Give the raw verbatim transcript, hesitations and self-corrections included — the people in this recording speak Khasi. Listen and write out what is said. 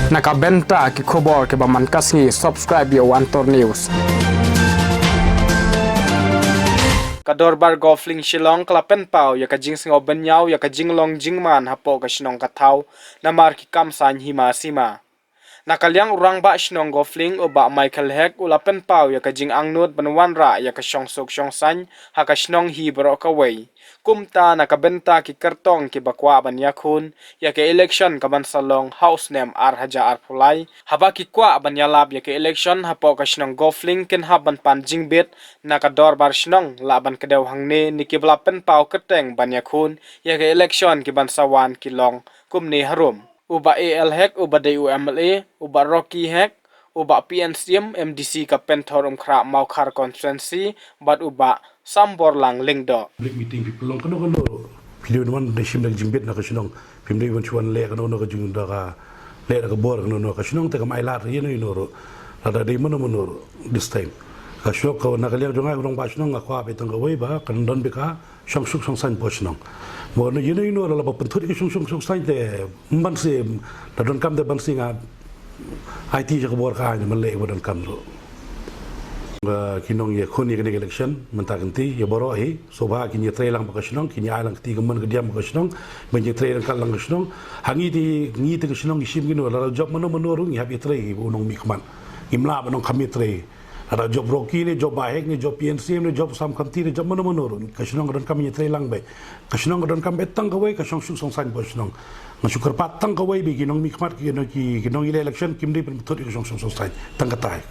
Na ka bynta ki khubor kiba man ka sngi, subscribe ïa u Antor News. Ka Dorbar Golf Link Shillong ka la pynpaw ïa ka jingsngew bynñiaw ïa ka jinglong jingman hapoh ka shnong Kathaw namar ki kam saiñ hima sima. Na ka liang u Rangbah Shnong Golf Link u Bah Michael Hek u la pynpaw ïa ka jingangnud ban wanrah ïa ka shongsuk shongsaiñ ha ka shnong hi baroh kawei. Kumta na ka bynta ki kyrtong kiba kwah ban ïakhun ïa ka election kaban sa long ha u snem ar hajar arphew lai, haba ki kwah ban ïalap ïa ka election hapoh ka shnong Golf Link kin hap ban pan jingbit na ka dorbar shnong lah ban kdew hangne na kiba la pynpaw kyrteng ban ïakhun ïa ka election kiban sa wan ki long kumne harum: u Bah A L Hek uba dei u M L A, u Bah Rocky Hek, u Bah P N Syiem, M D C ka Pynthorumkhrah Mawkhar Constituency, bad u Bah Samborlang Lyngdoh. Public meeting, phi pynlong kano kano ruh, phi dei ban wan da shim da ka jingbit na ka shnong. Phim dei ban shu wan leh kano kano ka jing da ka leh da ka bor kano kano ka shnong te kam ailad ïano ïano ruh. Lada dei mano mano ruh this time. Ka shnong ka, na ka liang jong nga u rangbah shnong nga kwah beit tang kawei ba kan don beit ka shongsuk shongsaiñ hapoh shnong. Mo ïano ïano ruh lada ba pynthut ka shongsuk shongsaiñ te ban sien, da donkam te ban sien nga aiti ïa ka bor ka aiñ, man leh ba donkam ruh. Ki nongïakhun ïa kane ka election mynta ka sngi ïa baroh hi, sngewbha kin ïatrei lang bad ka shnong, kin ïa ai lang ka kti kamon kadiang bad ka shnong, ban ïatrei lang ka shnong. Ha ngi te, ngi te ka shnong ngi shim kino, lada jop mano mano ruh ngi hap ïatrei bad u nongmihkhmat. Ngim lah ban ong kam ïatrei. Lada jop Rocky ne, jop Bah Hek ne, jop P N Syiem ne, jop Sam Khamti ne, jop mano mano ruh, ka shnong ka donkam ïatrei lang beit. Ka shnong ka donkam beit tang kawei ka shongsuk shongsaiñ hapoh shnong. Nga shu kyrpad tang kawei beit ki nongmihkhmat, ki nong, ki, ki nongïaleh election kim dei ban pynthut ïa ka shongsuk shongsaiñ. Tang katai.